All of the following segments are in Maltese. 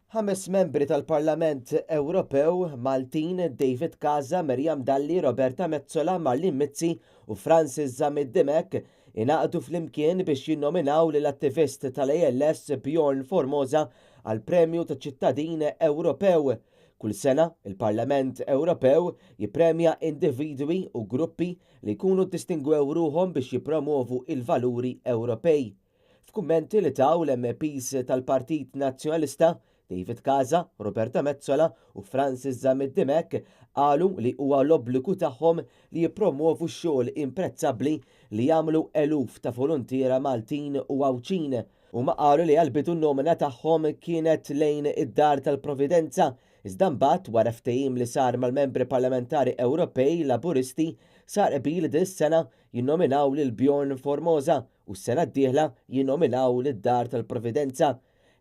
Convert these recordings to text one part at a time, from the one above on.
Ħames membri tal-Parlament Ewropew Maltin, David Casa, Miriam Dalli, Roberta Metsola, Marlene Mizzi u Francis Zammit Dimech, ingħaqdu flimkien biex jinnominaw lill-attivist tal-ALS Bjorn Formosa għall-Premju ta' Ċittadin Ewropew. Kull sena, il-Parlament Ewropew jippremja individwi u gruppi li jkunu ddistingwew ruħhom biex jippromovu l-valuri Ewropej. F'kummenti li taw l-MEPs tal-Partit Nazzjonalista, David Casa, Roberta Metsola u Francis Zammit Dimech qalu li huwa l-obbligu tagħhom li jippromwovu x-xogħol imprezzabbli li jagħmlu eluf ta' voluntiera Maltin u Għawdxin. Huma qalu li għall-bidu n-nomina tagħhom kienet lejn id-Dar tal-Providenza, iżda mbagħad wara ftehim li sar mal-Membri Parlamentari Ewropej Laburisti sar qbil li din is-sena jinnominaw lil Bjorn Formosa u s-sena d-dieħla jinnominaw lid-Dar tal-Providenza.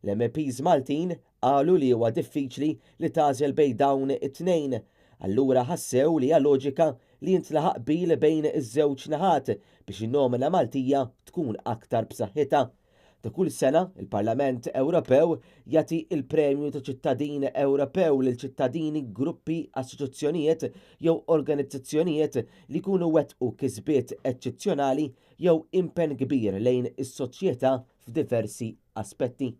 L-MEPs Maltin qalu li huwa diffiċli li tagħżel bejn dawn it-tnejn. Allura ħassew li hija loġika li jintlaħaq qbil bejn iż-żewġ naħat biex in-nomina Maltija tkun aktar b'saħħitha. Ta' kull sena, il-Parlament Ewropew jagħti l-Premju ta' Ċittadin Ewropew lil ċittadini, gruppi, assoċjazzjonijiet jew organizzazzjonijiet li jkunu wettqu kisbiet eċċezzjonali jew impenn kbir lejn is-soċjetà f'diversi aspetti.